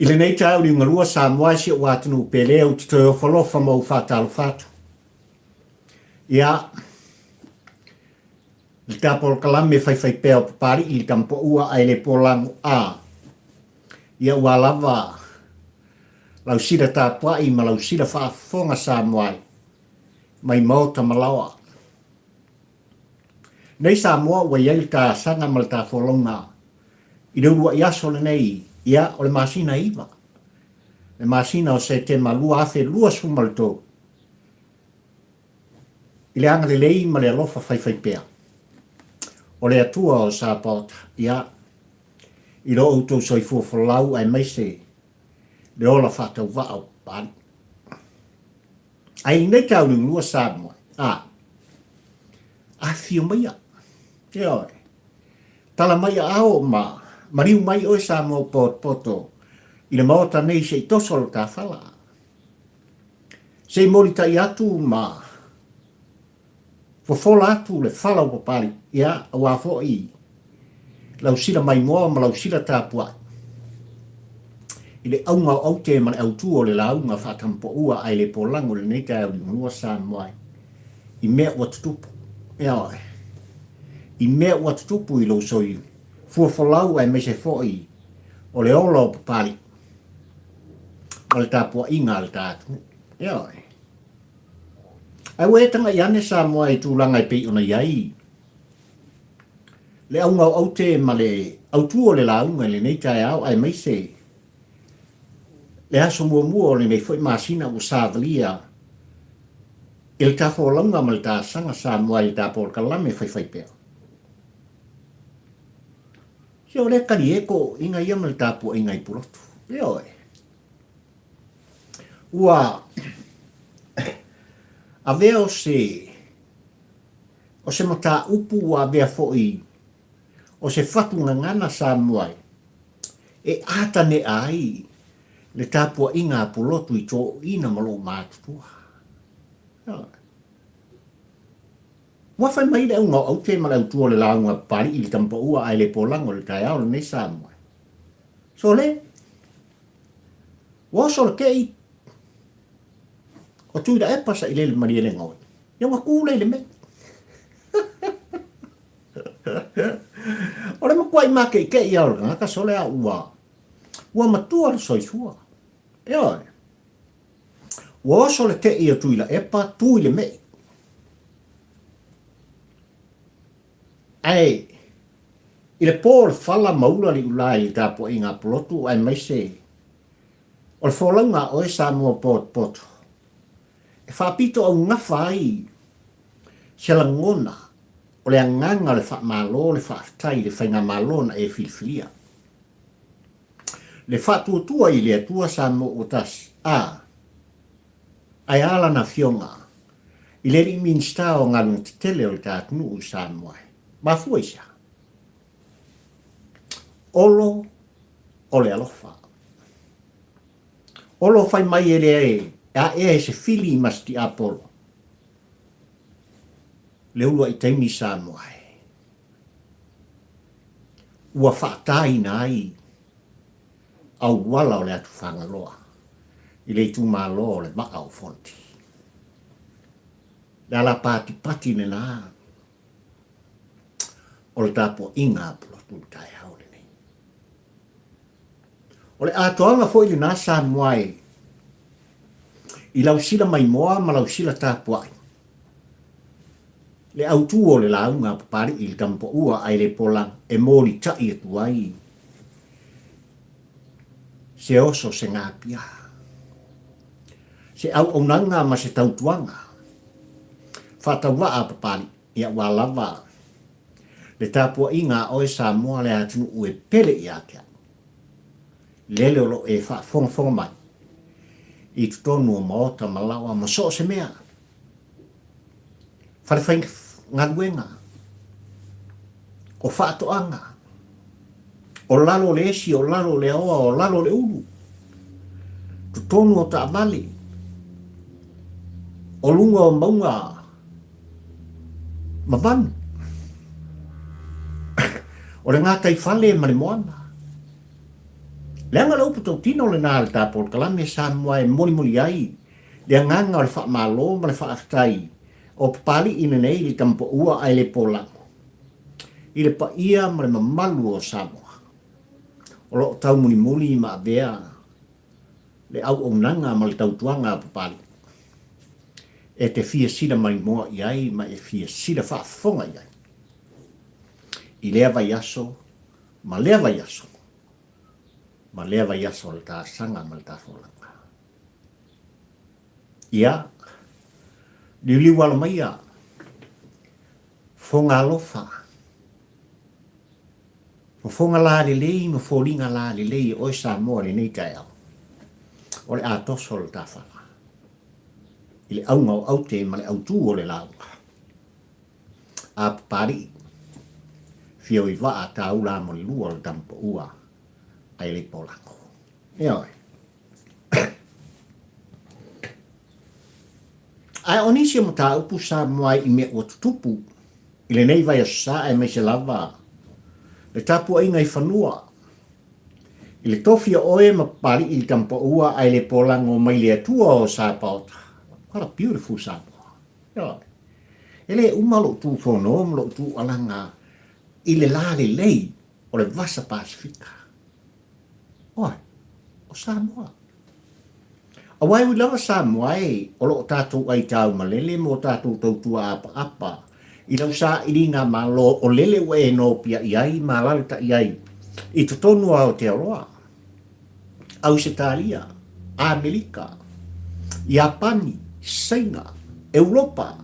I lenei taeao liugalua Samoa e si ou atunuu pele ou te toe ofo alofa ma ou faatalofa atu. Ia, le ta polokalame faifaipea o Papali'i i le Tamapoua ae le Polago a. Ia ua lava lau sila tapuai ma lau sila faafofoga Samoa e mai maota ma laoa. Nei Samoa ua i ai le ta asaga ma le ta folauga i le uluai aso lenei, ia, o le masina e iva, le masina o Setema 2023, i le agalelei ma le alofa faifaipea o le Atua o Sapaota, ia, i lo outou soifua folau aemaise le ola faatauvaa o Papalii. Ae i lenei tauliulua Samoa, a, afifio maia, ioe, Tala mai aao ma maliu mai oe Samoa potopoto i le maota nei se i toso lo ta fala. Se i molitai atu ma fofola atu le fala o Papalii, ia, aua foi lau sila maimoa ma lau sila tapuai i le auga o aute ma le autu o le lauga faatamapoua ae le polago i lenei taeao liugalua Samoa i mea ua tutupu. Ioe. I mea ua tutupu i lou soifua folau aemaise foi o le ola o Papalii ma le tapuaiga a le ta atunuu. Ioe. Ae ua e tagai ane Samoa i tulaga e pei ona i ai le auga o aute ma le autu o le lauga i lenei taeao aemaise le aso muamua o lenei foi masina ua savalia i le ta folauga ma le ta asaga Samoa i le ta polokalame faifaipea. Se o lea kali e ko inga ia ma le tapuaiga i Pulotu. Ioe. Ua avea o se o se mataupu ua avea foi o se fatu gagana Samoa e atanea ai le tapuaiga a Pulotu i toeaiina ma lou matutua. Ua fai mai le auga o aute ma le autu o le lauga a Papalii i le Tamapaua ae le polago i le taeao lenei Samoa. Sole! Ua oso le kei o Tuilaepa sa i lele malie le gaoi. Ia ua ku le i le mea. O le makuai makeikei ia o le tagata sole a ua ua matua le soifua. Ioe. Ua oso le tei o Tuilaepa tu i le me'i. Ae i le pō o le fala ma ula le iulā i le tapuaiga a Pulotu aemaise o le folauga a oe Samoa potopoto e faapito augafa ai se lagona o le agaga o le faamalo le faafetai i le faigamalo na e filifilia. Le faatuatua i le Atua Samoa ua tasi, a, ae a lana afioga i le alii Minisita o Galuega Tetele o le ta atunuu i Samoa e mafua i se aha? Olo o le alofa. Olo fai mai e le aea e se fili ma se tiapolo le uluai taimi Samoa e. Ua faataina ai auala o le atu Fagaloa i le itumalo o le Vaa o Fonoti. Le ala patipati lena o le tapuaiga a Pulotu i le taeao lenei. O le atoaga foi lena Samoa e i lau sila maimoa ma lau sila tapuai. Le autu o le lauga a Papalii i le Tamapaua ae le pola e molitai atu ai se oso se gapia, se auaunaga ma se tautuaga faatauvaa a Papalii, ia ua lava le tapuaiga a oe Samoa le atunuu e pele ia te au. Lele o lo o e faafogafoga mai i totonu o maota ma laoa ma so o se mea. Fale faigaluega, o faatoaga, o lalo o le esi, o lalo o le aoa, o lalo o le ulu, totonu o taavale, o luga o mauga ma vanu, o le gataifale ma le moana. Leaga o le upu tautino lena a le ta polokalame Samoa e molimoli ai le agaga o le faamalo ma le faafetai o Papali'i lenei i le Tamapaua ae le Polago i le paia ma le mamalu o Samoa o lo o taumulimuli ma avea le auaunaga ma le tautuaga a Papali'i e te fia sila maimoa i ai ma e fia sila faafofoga i ai i lea vaiaso ma lea vaiaso ma lea vaiaso o le ta saga ma le ta folauga. Ia, liuliu alo maia, fofoga alofa, fofoga lalelei ma foliga lalelei e oe Samoa i lenei taeao, o le a toso le ta fala i le auga o aute ma le autū o le lauga. A Papali'i, fio i vaa tāula mo le lua o le tamapaua ai le polago. Ioe. Ae o nisi o mataupu Samoa i mea ua tutupu i lenei vaiaso sa aemaise lava le tapuaiga i fanua i le tofi o oe ma Papali'i i le tamapaua ae le polago mai le Atua o Sapaota. What a beautiful Samoa. Ioe. E le uma lou tufono ma lou tuualaga i le lalelei o le Vasa Pasefika. Oi, o Samoa. Aua e ui lava Samoa e o lo o tatou aitau malele mo tatou tautua apaapa i lau sailiga Malo o lele ua e nopiai ai ma alalatai ai i totonu o Aotearoa, Ausetalia, Amerika, Iapani, Saina, Europa,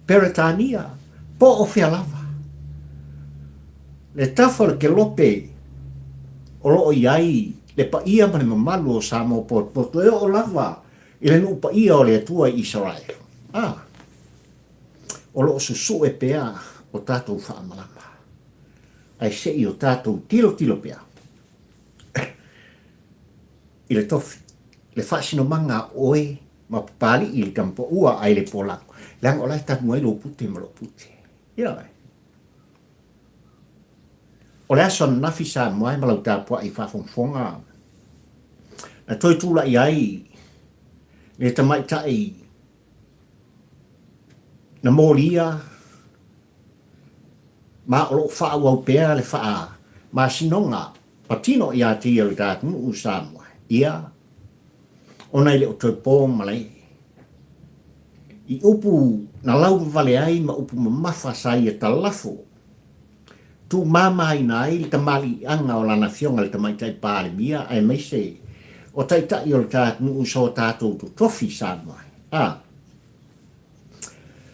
Peretania, po o fea lava. Le tafa o le kelope o lo o i ai le paia ma le mamalu o Samoa potopoto e oo lava i le nuu paia o le Atua i Isaraelu. A, o lo o susue pea o tatou faamalama, ae se i o tatou tilotilo pea i le tofi, le faasinomaga a oe ma Papali'i i le tamapaua ae le polago, leaga o la e tanu ai lou pute ma lou pute. Ioe. O le aso ananafi Samoa e ma lau tapuai faafogafoga na toe tulai ai le tamaitai na molia ma o lo o faaauau pea le faamasinoga patino ia te ia o le ta atunuu Samoa ia ona e le o toe po malae i upu na lauvavale ai ma upu mamafa sa ia talafo tuumamaina ai le tamaliiaga o lana afioga i le Tamaitai Palemia aemaise o taitai o le ta atunuu i so tatou totofi Samoa a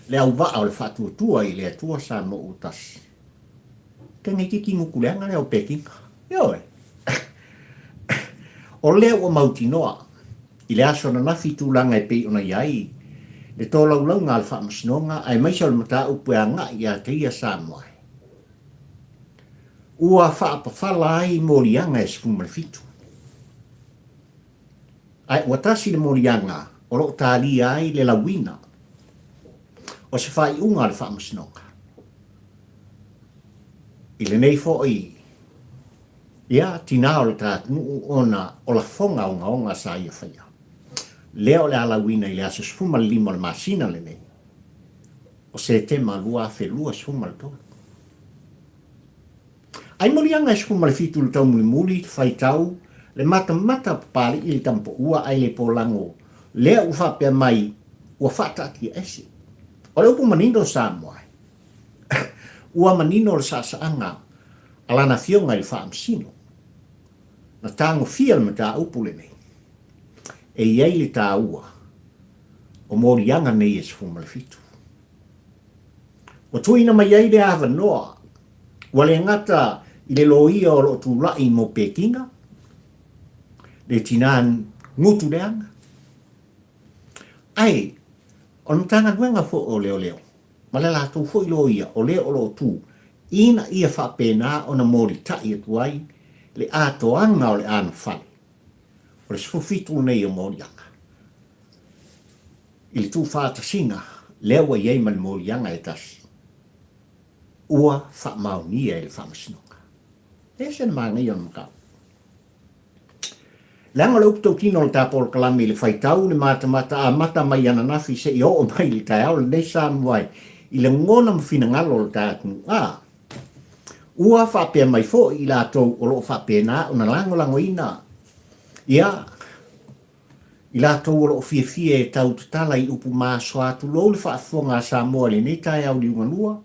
le auvaa o le faatuatua i le Atua Samoa ua tasi. Tene kiki nguku leaga lea o Pekinga. Ioe. O lea ua mautinoa i le aso ananafi tulaga e pei ona i ai le tolaulauga a le Faamasinoga aemaise o le mataupu e agai ia te ia Samoa. Ua faapafala ai moliaga e 17. Ae ua tasi le moliaga o lo o talia ai le lauina o se faaiuga a le Faamasinoga. I lenei foi ia tinā o le ta atunuu ona o lafoga ogaoga sa ia faia. Lea o le a lauina i le aso 15 o le masina lenei o Setema 2023. Ai moliaga e 17 le taumulimuli, faitau, le matamata Papali'i i le tamapaua ae le polago lea ua faapea mai ua faataatia ese. O le upu manino Samoa ua manino le saasaaga a lana afioga i le Faamasino. Na tagofia le mataupu lenei. E i ai le taua o moliaga nei e 17. Ua tuuina mai ai le avanoa ua le gata i le loia o lo o tulai mo Pekinga, le tinā ngutu leaga, ae o le Matagaluega foi o Leoleo ma le latou foi loia o le o lo o tu ina ia faapena ona molitai atu ai le atoaga o le anofale o le 17 lenei o moliaga i le tuufaatasiga lea ua i ai ma le moliaga e tasi ua faamaonia e le Faamasinoga. E ese le manaia o le mataupu. Leaga o le upu tautino o le ta polokalame i le faitau le matamata amata mai ananafi seia oo mai i le taeao lenei Samoa i lagona ma finagalo o le ta atunuu. A Ua faapea mai foi i latou o lo o faapena ona lagolagoina ia i latou o lo o fiafia e tau tatala i upu masoa tulou le faafofoga a Samoa i lenei taeao liugalua,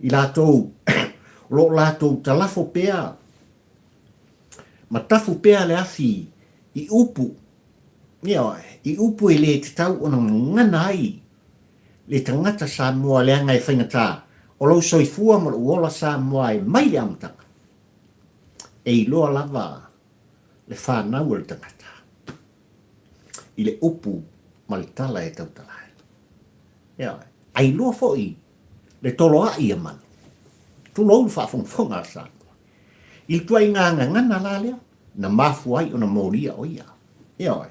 i latou o lo o latou talafo pea ma tafu pea le afi i upu, ioe, i upu e le tatau ona gagana ai le tagata Samoa leaga e faigata o lou soifua ma lou ola Samoa e mai le amataga. E iloa lava le fanau a le tagata i le upu ma le tala e tautala ai. Ioe, a iloa foi le toloai a manu. Tulou le faafogafoga a Samoa. I le tuaiga gagana la lea, na mafua ai ona molia o ia. Ioe.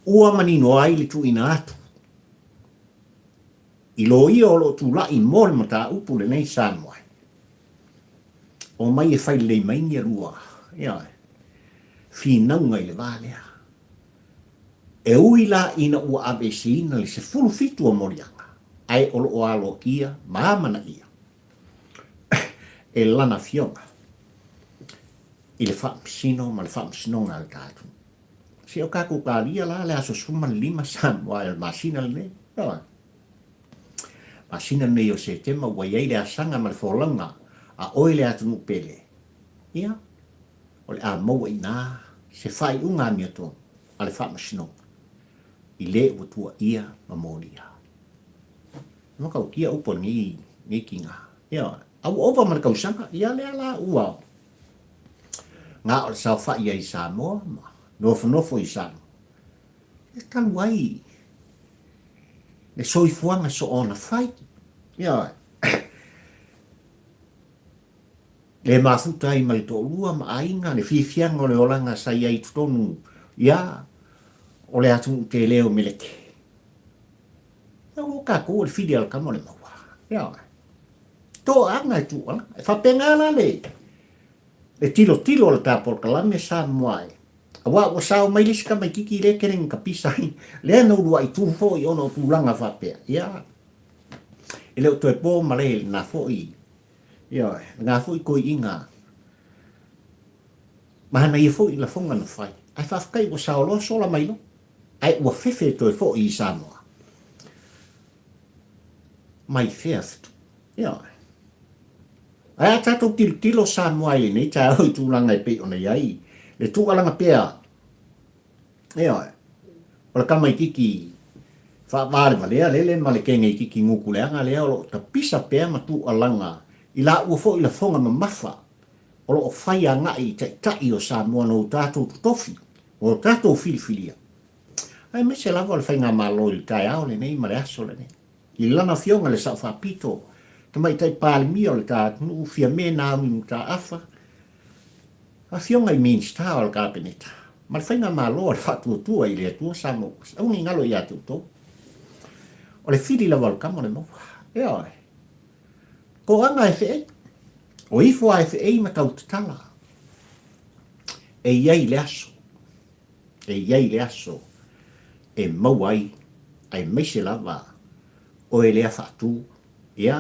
Ua manino ai le tuuina atu i loia o lo o tulai mo le mataupu lenei Samoa. Omai e fai lelei mai ni alua, ioe, finauga i le va lea. E ui la ina ua aveeseina le 17 o moliaga, ae o lo o aloaia ma amanaia e lana afioga i le Faamasino ma le Faamasinoga a le tatou. Se o tatou talia la le aso 15 Samoa e o le masina lenei. Ioe. Masina lenei o Setema ua i ai le asaga ma le folauga a oe le atunuu pele. Ia, o le a maua i ina se faaiuga amiotonu a le Faamasinoga i le ua tuuaia ma molia. E matautia upu a lenei, lenei tiga. Ioe. A ua ova ma le tausaga, ia lea la ua na o le saofai ai i Samoa ma nofonofo i Samoa. E talu ai le soifuaga soona fai. Ioe. Le mafuta ai ma le toalua ma aiga, le fiafiaga o le olaga sa i ai i totonu, ia, o le atunuu tele o Meleke. Ia ua tatou o le fili a le tama o le maua. Ioe. Toaaga e tuuala. E faapena la le, le tilotilo a le ta polokalame Samoa e. Aua ua sao mai le isi tamaititi lea e tele ina tapisa ai, lea na uluai tu foi ona o tulaga faapea. Ia, e le o toe po ma le lena foi, ioe, lena foi toeaiina manaia foi lafoga na fai. Ae faafetai ua sao loa sola mai loa. Ae ua fefe toe foi i Samoa. Mai fea fetu. Ioe. Ae a tatou tilotilo Samoa i lenei taeao i tulaga e pei ona i ai le tuualaga pea, ioe, o le tamaititi faavalevalea lele ma le keneititi nukuleaga lea o lo o tapisa pea ma tuualaga i laua foi lafoga mamafa o lo o fai agai i taitai o Samoa na o tatou totofi, na o tatou filifilia, aemaise lava o le Faigamalo i le taeao lenei ma le aso lenei. I lana afioga le Sao Faapito, Tamaitai Palemia o le ta atunuu, Fiame Naomi Mataafa, afioga i Minisita o le Kapeneta, ma le Faigamalo a le Faatuatua i le Atua Samoa Ua Aua ne i galo ia te outou. O le fili lava o le tama o le maua. Ioe. Toaga e feei. O ifo a e feei ma tau tatala. E i ai le aso. E i ai le aso e maua ai, aemaise lava oe lea faatu, ia,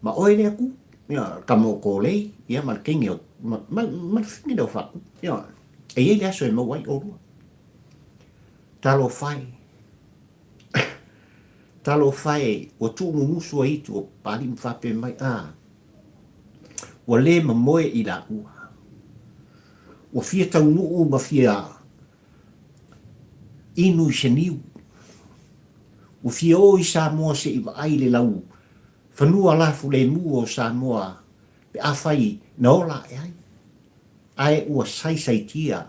ma oe lea tu, ia, le tama o Kōlei, ia, ma le teine o, ma, ma, ma le fine lea o Faatu, ia, e i ai le aso e maua ai oulua. Talofa e, talofa e, ua tuumumusu ai itu o Papalii ma faapea mai, a, ua le mamoe i laua. Ua fia taunuu ma fia inu i se niu. Ua fia o i Samoa se i vaai le lau fanua lafulemu o Samoa pe afai na ola ae ai. Ae ua saisaitia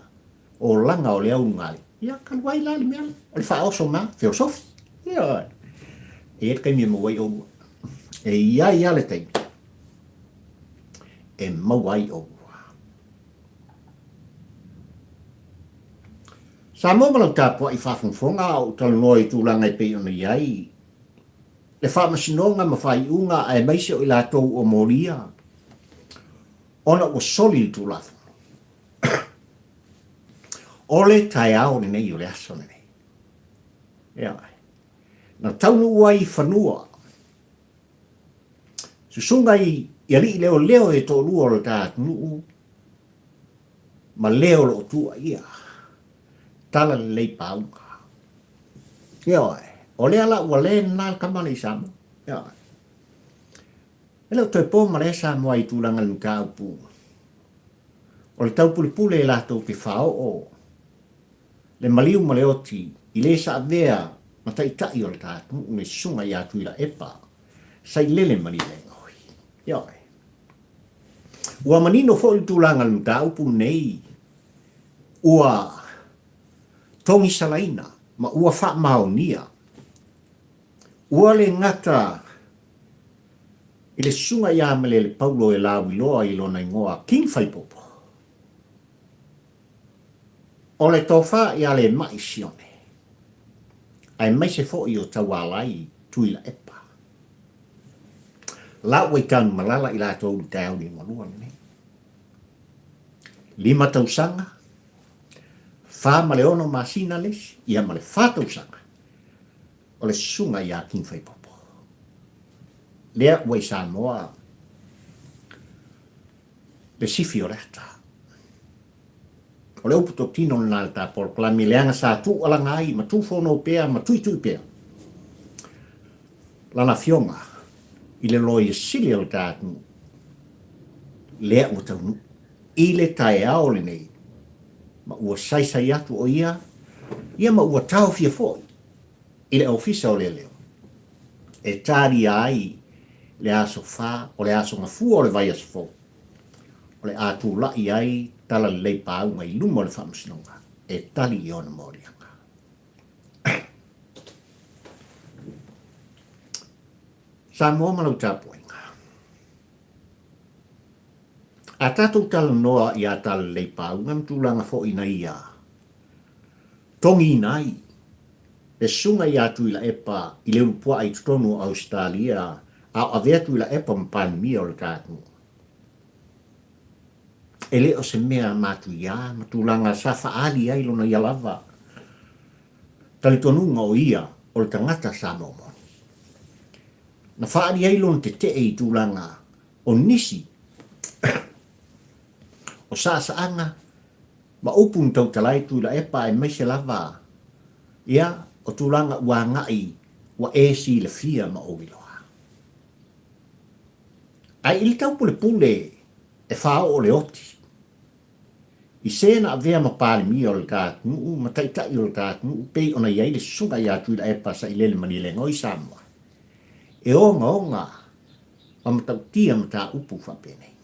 olaga o le aulugalii. Ia, talu ai la le mea lea, o le faaoso ma feosofi. Ioe. E i ai le taimi e maua ai oulua. E i ai lava le taimi e maua ai oulua. Samoa ma lau tapuai faafogafoga a ou talanoa i tulaga e pei ona i ai le faamasinoga ma faaiuga aemaise o i latou o molia. Ona ua soli le Tulafono. O le taeao lenei o le aso lenei. Ioe. Na taunuu ai i fanua susuga i alii leoleo e toalua o le ta atunuu ma le o lo o tuuaia Talalelei Pauga. Ioe. O lea la ua le lena le tama lea i Samoa. Ioe. E le o toe po ma lea Samoa i tulaga i le mataupu o le taupulepule e latou te faaoo le maliu ma le oti i le sa avea ma taitai o le ta atunuu le Susuga ia Tuilaepa Sailele Malielegaoi. Ioe. Ua manino foi le tulaga i le mataupu lenei ua togisalaina ma ua faamaonia. Ua le gata i le Susuga ia Malele Paulo e lauiloa i lona igoa King Faipopo, o le tofa ia Lema'i Sione, aemaise foi o Taualai Tuilaepa. La ua i Tanumalala i latou i le taeao liugalua lenei. 5 tausaga, 4 ma le 6 masina le isi, ia ma le 4 tausaga o le susuga ia King Faipopo. Lea ua i Samoa le sifi o le ata. O le upu totino lena i le ta polokalame leaga sa tuualaga ai ma tuufono pea ma tuitui pea lana afioga i le Loia Sili o le ta atunuu lea ua taunuu i le taeao lenei ma ua saisai atu o ia ia ma ua taofia foi i le Ofisa o Leoleo e talia ai le aso fa o le aso gafua o le vaiaso fou o le a tulai ai Talalelei Pauga i luma o le Faamasinoga e tali i ona moliaga. Samoa ma lau tapuaiga. A tatou talanoa iā Talalelei Pauga ma tulaga foi na ia togiina ai le susuga iā Tuilaepa i le ulupuaa i totonu o Ausetalia a o avea Tuilaepa ma Palemia o le ta atunuu. E le o se mea matuiā ma tulaga sa faaali ai lona ia lava talitonuga o ia o le tagata Samoa moni. Na faaali ai lona tetee i tulaga o nisi o saasaaga ma upu na tautala ai Tuilaepa aemaise lava ia o tulaga ua agai ua e silafia ma ou iloa. Ae i le taupulepule e faaoo le oti i se na avea ma Palemia o le ta atunuu ma taitai o le ta atunuu pei ona i ai le Susuga ia Tuilaepa Sailele Malielegaoi Samoa e ogaoga ma matautia mataupu faapenei.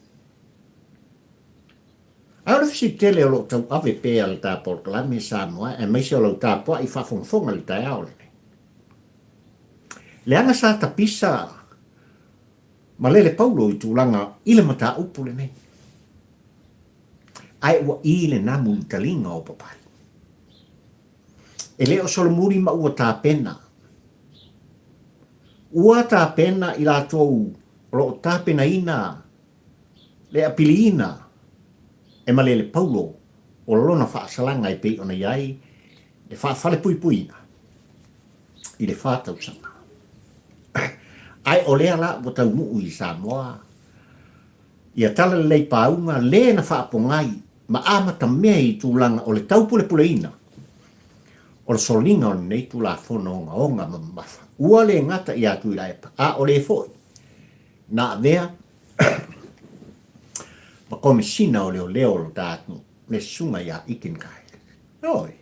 Ae o le fesili tele o lo o tauave pea le ta polokalame Samoa aemaise o lau tapuai faafogafoga i le taeao lenei. Leaga sa tapisa ma lele paulo i tulaga i le mataupu lenei. Ae ua i le namu i taliga o papali. E le o solomuli ma ua tapena. Ua tapena i latou o lo o tapenaina le apiliina e malele paulo o lona faasalaga e pei ona i ai le faafalepuipuiga i le 4 tausaga. Ae o lea la ua taunuu i Samoa ia Talalelei Pauga le na faapogai ma amatamea i tulaga o le taupulepuleina o le soliga o lenei Tulafono ogaoga ma mamafa. Ua le gata ia Tuilaepa, a o le foi na avea ma Komesina o Leoleo o lo ta atunuu, le Susuga ia Ikin Kyle. Oi,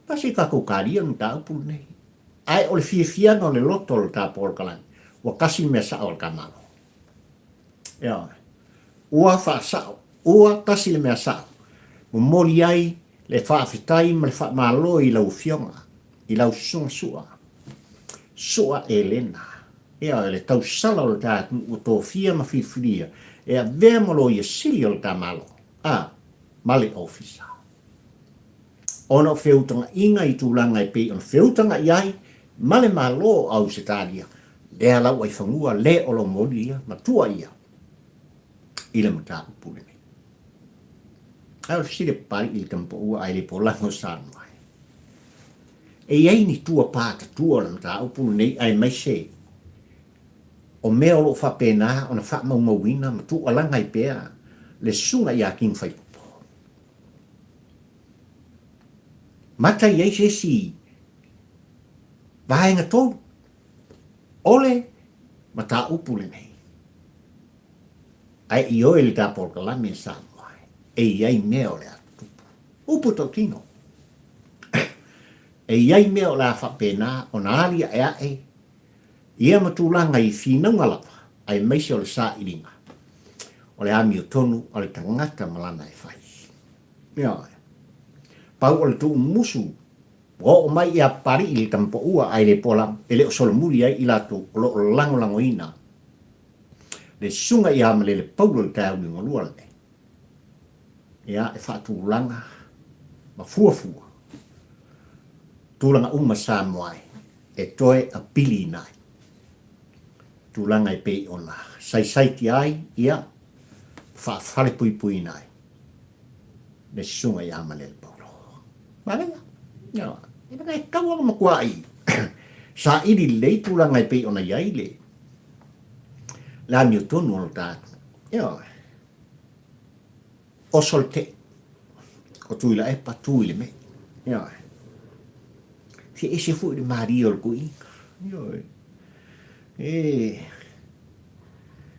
tasi tatou kalia le mataupu lenei. Ae o le fiafiaga o le loto o le ta polokalame, ua tasi le mea sao a le ta Malo. Ioe. Ua faasao, ua tasi le mea sao. Momoli ai le faafetai ma le faamalo i lau Afioga, i lau Susuga Sua, Sua Elena. Ioe, le tausala o le ta atunuu ua tofia ma filifilia e avea ma Loia Sili o le ta Malo, a, ma le Ofisa. Ona o feutagaiga i tulaga e pei ona feutaga'i ai ma le Malo o Ausetalia, lea la ua i fanua le o lo moli ia ma tua ia. i le mataupu lenei. Ae o le fesili a Papalii i le tamapaua ae le polago Samoa ai. E i ai ni tua patatua o le mataupu lenei aemaise o mea o lo o faapena ona faamaumauina ma tuualaga ai pea le susuga ia King Faipopo. Mata i ai se isi vaega tolu o le mataupu lenei. Ae ioe le ta polokalame a Samoa e i ai mea o le a tutupu. Upu tautino. E i ai mea o le a faapena ona aliaeae ia ma tulaga i finauga lava aemaise o le sailiga o le amiotonu a le tagata ma lana e fai. Ioe. Pau o le tuumusu ua oo mai ia Papalii le tamapaua ae le pola e le o solomuli ai i latou o lo o lagolagoina le susuga ia Malele Paulo i le taeao liugalua lenei. Ia, e faatulaga ma fuafua tulaga uma Samoa e toe apiliina ai tulaga e pei ona saisaitia ai, ia, faafalepuipuiina ai le susuga ia Malele Paulo. Manaia. Ia, e leaga e tatau ona matuai saili lelei tulaga e pei ona i ai le le amiotonu o lo ta atunuu. Ioe. Oso le tei. O Tuilaepa tu i le mei. Ioe. Se ese foi le malie o le toeaina. Ioe. E,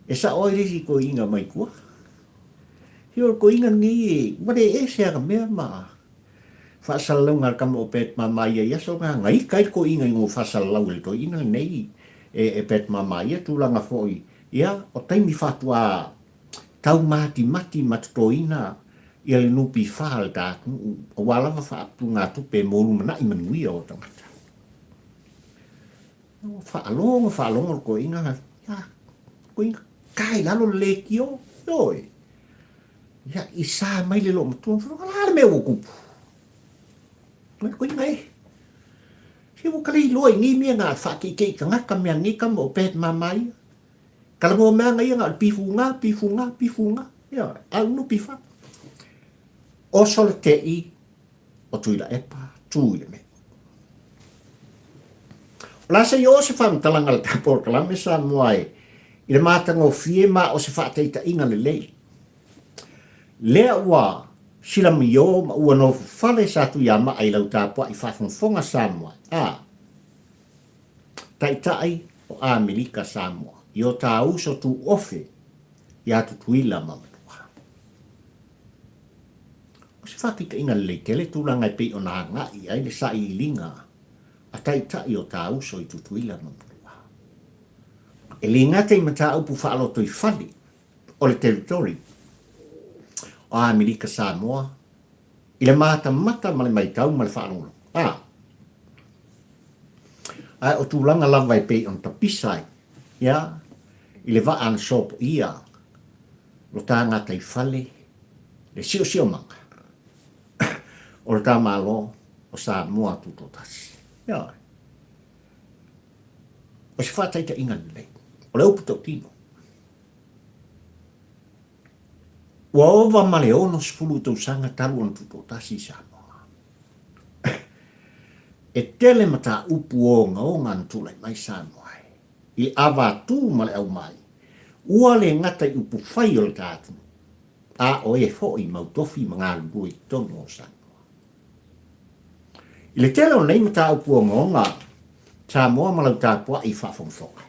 e sao ai le isi toeaina mai tua. Se o le toeaina lenei e, ua le ese ana mea ma faasalalauga a le tama o Pat Mama ia i aso na, na ita ai le toeaina i no faasalalau e le toeaina lenei e Pat Mama ia tulaga foi, ia, o taimi faatoa taumatimati ma totoina ia le NPF a le ta atunuu aua lava faaputugatupe mo lumanai manuia o tagata. Ua faalogo faalogo le toeaina, ia, toeaina ka i lalo le leitio, ioe. Ia, i sa mai le loomatua, o le a le mea ua tupu? Le toeaina e. Se ua ka le iloa i nei mea na faateitei tagata mea nei tama o Pat Mama ia. Talanoa mea ana ia na o le pifuga, pifuga, pifuga. Ioe, a unu pifa. Oso le tei o Tuilaepa, tu i le mea. O le a se i oo se faamatalaga a le ta polokalame Samoa e i le matagofie ma o se faataitaiga lelei. Lea ua silamio ma ua nofofale sa Tuiamaa i lau tapuai faafogafoga Samoa, a. Taitai o Amerika Samoa i o tā uso tuofe iā Tutuila ma Manua. O se faataitaiga lelei tele tulaga e pei ona agai ai le sailiiliga a Taitai o tā uso i Tutuila ma Manua. E le gata i mataupu faalotoifale o le territory o Amerika Samoa i le matamata ma le maitau ma le faalogologo. A. Ae o tulaga lava e pei ona tapisa ai, ia, i le vaa na sopoia lo ta gataifale, le siosiomaga o le ta Malo o Samoa Tutoatasi. Ioe. O se faataitaiga lelei, o le upu tautino. Ua ova ma le 60 tausaga talu ona tutoatasi i Samoa. E tele mataupu ogaoga na tulai mai Samoa ai, i le avatū ma le aumai, ua le gata i upufai o le ta atunuu, a o e foi mau tofi ma galulue i totonu o Samoa. I le tele o nei mataupu ogaoga, Samoa ma lau tapuai faafogafoga.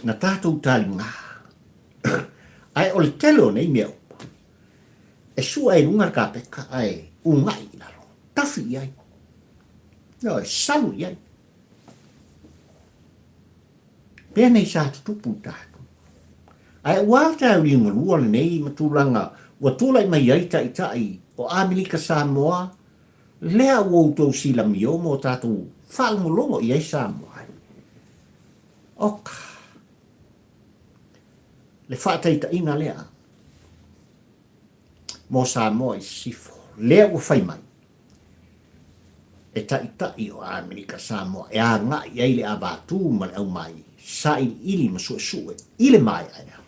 Na tatou taligā. Ae o le tele o nei mea uma, e sua i luga le kapeka ae ugaʻi i lalo, tafi i ai. Ioe, salu i ai. Pēnei sa tutupu i tatou. Ae ua le tae liugalua lenei ma tulaga ua tulai mai ai Taitai o Amerika Samoa, lea ua outou silamio ma o tatou faalogologo i ai Samoa ai. Oka! Le faataitaiga lea mo Samoa i Sisifo, lea ua fai mai e Taitai o Amerika Samoa e agai ai le avatū ma le aumai. sailiili ma suesue i le maeaea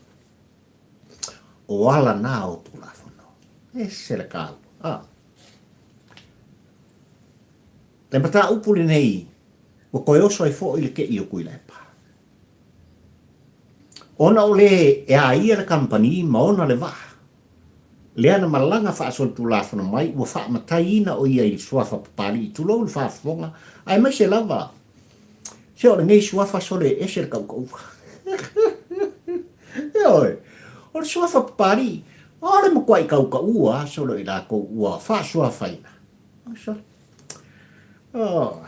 o ala na o Tulafono. Ese le taua. A. Le mataupu lenei ua toe oso ai foi le te'i o Tuilaepa. Ona o le e a ia le kamupani ma ona le vaa, lea na malaga faasolitulafono mai ua faamataiina o ia i le suafa Papali'i, tulou le faafofoga, aemaise lava se o lenei suafa sole e ese le tautauga. Ioe, o le suafa Papali'i, o le matuai tautaua lava sole o i latou ua faasuafaina. Sole. Oh,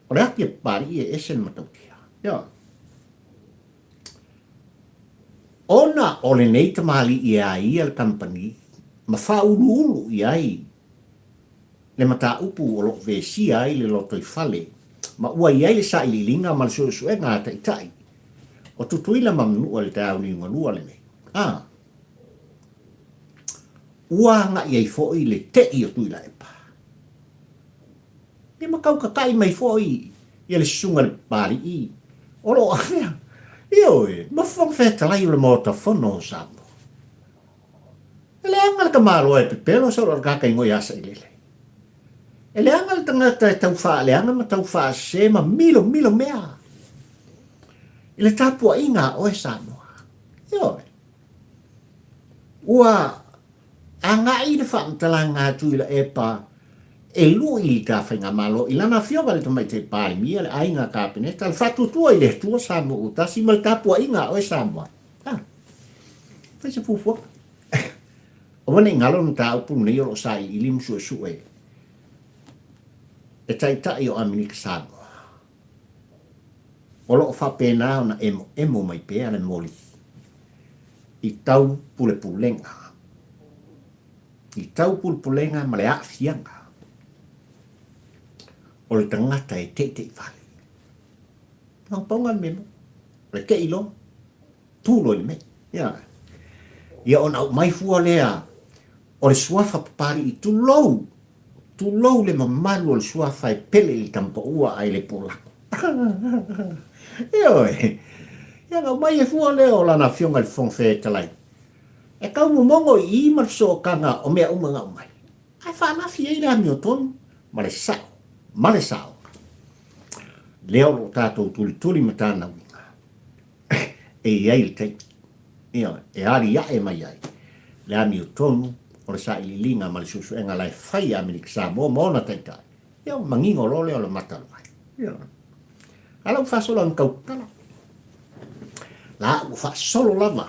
o le ati a Papali'i e ese le matautia. Ioe. Ona o lenei tamalii e a ia le kamupani ma faauluulu i ai le mataupu o lo o vesia ai le lotoifale ma ua i ai le sailiiliga ma le suesuega a Taitai o Tutuila ma Manua i le taeao liugalua lenei, a ua agai ai foi le tei o Tuilaepa. Ia ma tautatai mai foi ia le susuga i le Papalii o lo o avea, ioe, ma Fofoga Fetalai o le Maota Fono o Samoa. E leaga le tamaloa e pepelo solo o le tagata igoa ia Sailele. E leaga le tagata e tau faaleaga ma tau faasese ma milomilo mea i le tapuaiga a oe Samoa. Ioe. Ua agai le faamatalaga a Tuilaepa e lui i ta faigamalo i lana afioga i le Tamaitai Palemia, le Aiga Kapeneta, le faatuatua i le Atua Samoa ua tasi ma le tapuaiga a oe Samoa. A, fai se fuafuaga. Aua ne i galo le mataupu lenei o lo o sailiili ma suesue e Taitai o Amerika Samoa. O lo o faapena ona emoemo mai pea le moli i tau pulepulega, i tau pulepulega ma le aafiaga o le tagata e teitei vale. Na pau le mea, o le tei loa, tu loa i le mea. Ia, ia ona aumai fua lea o le suafa Papali'i, tulou, tulou le mamalu o le suafa e pele i le tamapaua ae le polaku. Ioe, ia na aumai e fua lea o lana afioga i le Fofoga Fetalai, e tau momono i i ma le fesootaga o mea uma na aumai, ae faalafi ai le amiotonu ma le sao, ma le saoga. Lea o lo o tatou tulituli matanauina. e i ai le taimi, ioe, e aliae mai ai le amiotonu o le sailiiliga ma le suesuega la e fai e Amerika Samoa ma ona taitai, ia ona manino loa lea o le mata o le vai. Ioe. A la ua faasolo ina tau tatala. La ua faasolo lava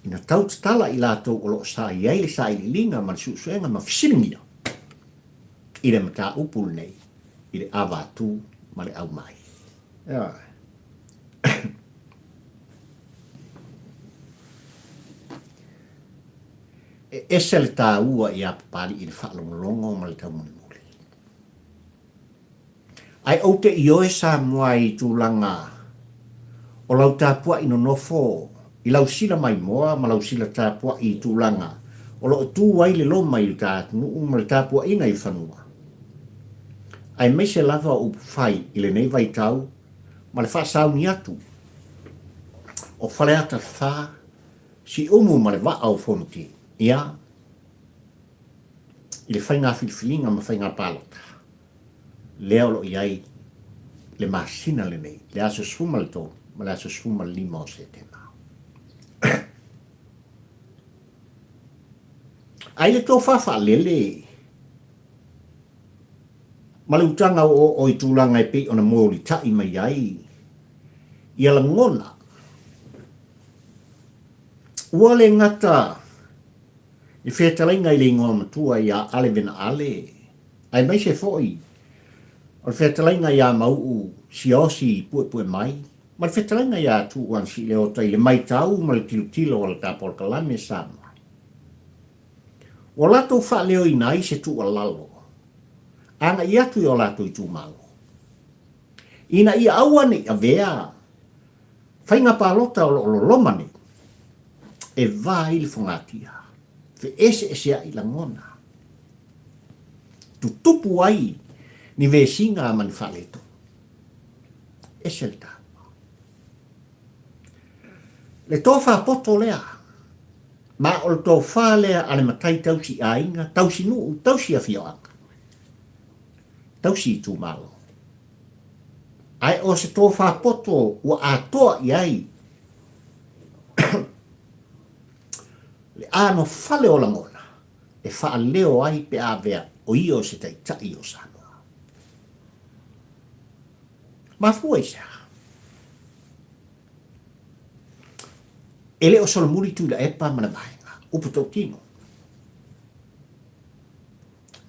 ina tau tatala i latou o lo o sa i ai le sailiiliga ma le suesuega ma fesiligia i le mataupu lenei i le avatu ma le aumai. Ioe. E ese le taua iā Papali'i i le faalogologo ma le taumolimoli. Ae ou te ioe Samoa i tulaga o lau tapua'i nonofo i lau sila maimoa ma lau sila tapua'i i tulaga o lo o tu ai le loma i le ta atunuu ma le tapua'iga i fanua, aemaise lava o upu fai i lenei vaitau ma le faasauni atu o Faleata 4, Siumu ma le Vaa o Fonoti, ia, i le faiga filifiliga ma faiga palota, lea o lo o i ai le masina lenei, le aso 13 ma le aso 15 o Setema. A i le tofa faalele ma le utaga oooo i tulaga e pei ona molitai mai ai ia lagona. Ua le gata i fetalaiga i le igoa matua iā Ale Vena Ale, aemaise foi o le fetalaiga iā Mau'u Siaosi Puepuemai ma le fetalaiga iā Tuuan Sileota i le maitau ma le tilotilo a le ta polokalame Samoa. Ua latou faaleoina ai se tuualalo agai atu i o latou itumalo, ina ia aua ne i avea faiga palota o lo o loloma nei e va ai le fogatia, feeseesea'i lagona, tutupu ai ni vesiga ma ni faaletonu. Ese le taua. Le tofa poto lea, ma o le tofa lea a le matai tausi aiga, tausi nuu, tausi afioaga, tausi itumalo. Ae o se tofa poto ua atoa i ai le anofale o lagona e faaleo ai pe a avea o ia o se taitai o Samoa. Mafua i se aha? E le o solomuli Tuilaepa ma le vaega, upu tautino.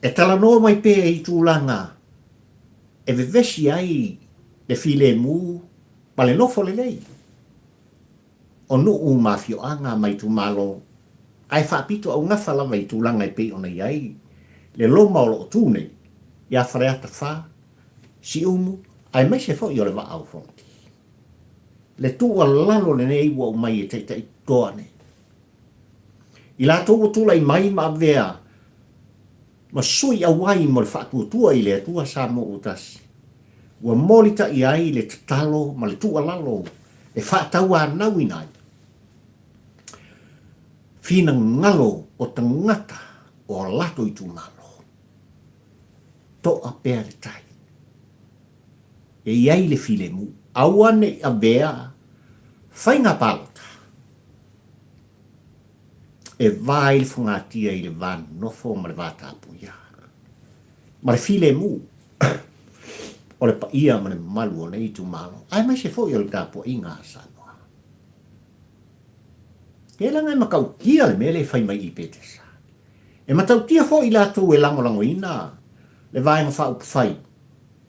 E talanoa mai pea i tulaga e vevesi ai le filemu ma le nofo lelei o nuu ma afioaga ma itumalo, ae faapito augafa lava i tulaga e pei ona i ai le loma o lo o tu nei ia Faleata 4, Siumu aemaise foi o le Vaa o Fonoti. Le tuualalo lenei ua aumai e Taitai toa nei. I latou ua tulai mai ma avea ma sui auai mo le faatuatua i le Atua Samoa ua tasi, ua molitai ai le tatalo ma le tuualalo e faatauanauina ai finagalo o tagata o a latou itumalo. Toa pea le tai. E i ai le filemu. Aua ne i avea faiga palota e va ai le fogatia i le va nonofo ma le va tapuia, ma le filemu o le paia ma le mamalu o nei itumalo, aemaise foi o le tapuaiga a Samoa. Tele e matautia le mea lea e fai mai i Petesa. E matautia foi i latou e lagolagoina le Vaega Faaupufai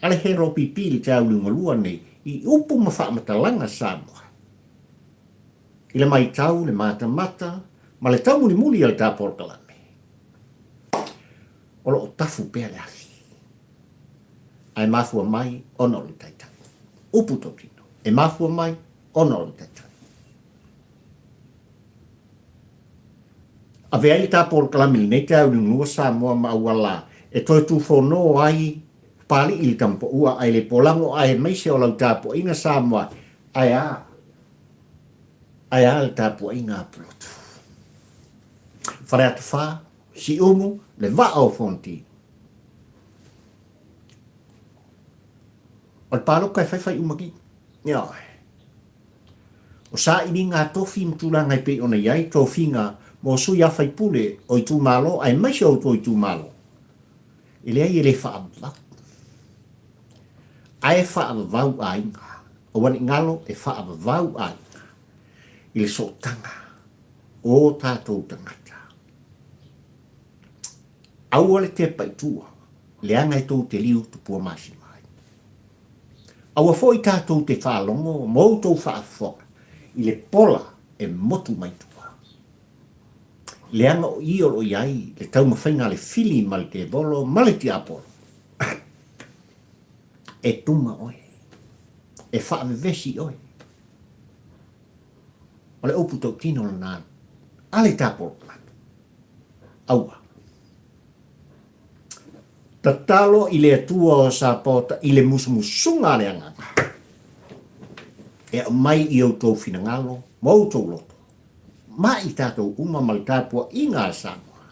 a le HRPP i le taeao liugalua nei i upu ma faamatalaga Samoa. I le matau, le matamata ma le taumulimuli a le ta polokalame, o lo o tafu pea le afi. Ae mafua mai ona o le taitai. Upu tautino, e mafua mai ona o le taitai. Avea ai le ta polokalame i lenei taeao i Liugalua Samoa ma auala e toe tufono ai Papalii i le Tamapaua ae le polago aemaise o lau tapuaiga Samoa ae a Ae a le tapuaiga a Pulotu? Faleata 4, Siumu, le Vaa o Fonoti. O le pāloka e faifai uma ki. Ioe. O sailiga a tofi ma tulaga e pei ona i ai tofiga mo sui a faipule o itumalo aemaise o outou itumalo. E leai e le faavavau. Ae faavavau aiga. Aua ne i galo e faavavau aiga i le sootaga o o tatou tagata. Aua le tepa i tua, leaga e tou te liu tupua masima ai. Aua foi tatou te faalogo ma outou faafofoga i le pola e motu mai tua. Leaga o i o lo o i ai le taumafaiga a le fili ma le tevolo ma le tiapolo. E tuma oe. E faavevesi oe. O le upu tautino lena a le tapolopolato. Aua. Tatalo i le Atua o Sapaota i le musumusuga a le Agaga e aumai i outou finagalo ma outou loto, ma i tatou uma ma le tapuaiga a Samoa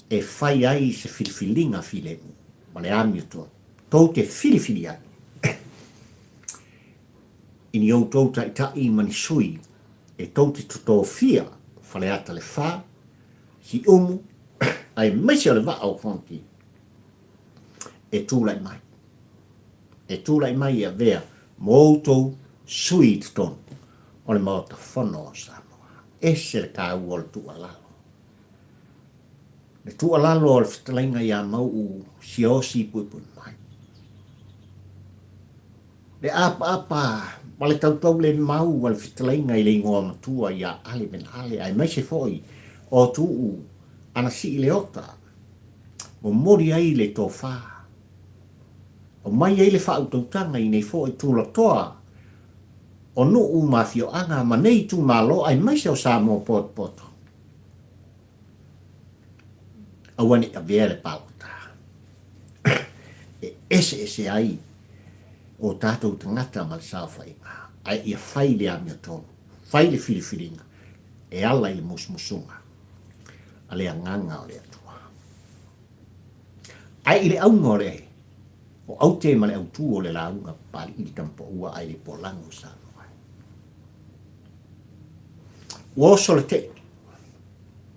e fai ai se filifiliga filemu ma le amiotonu tou te filifili ai i ni outou taitai ma ni sui e tou te totofia Faleata le Fa, Siumu, aemaise o le Vaa o Fonoti e tulai mai. E tulai mai e avea mo outou sui i totonu o le Maota Fono o Samoa. Ese le taua o le tuualalo. Le tuualalo o le fetalaiga ia Mau'u Siaosi Puepuemai. Le apaapa ma le tautaulemau a le fetalaiga i le igoa matua ia Ale Venale aemaise foi o Tuuu Anasii Leota, momoli ai le tofa, aumai ai le faautautaga i nei foi tulatoa o nuu ma afioaga ma nei itumalo aemaise o Samoa potopoto. Aua ne i avea le palota e eseese ai o tatou tagata ma le saofaiga. Ae ia fai le amiotonu, fai le filifiliga e ala i le musumusuga a le Agaga o le Atua. Ae i le auga o le o aute ma le autu o le lauga Papali'i le Tamapaua ae le polago Samoa. Ua oso le tei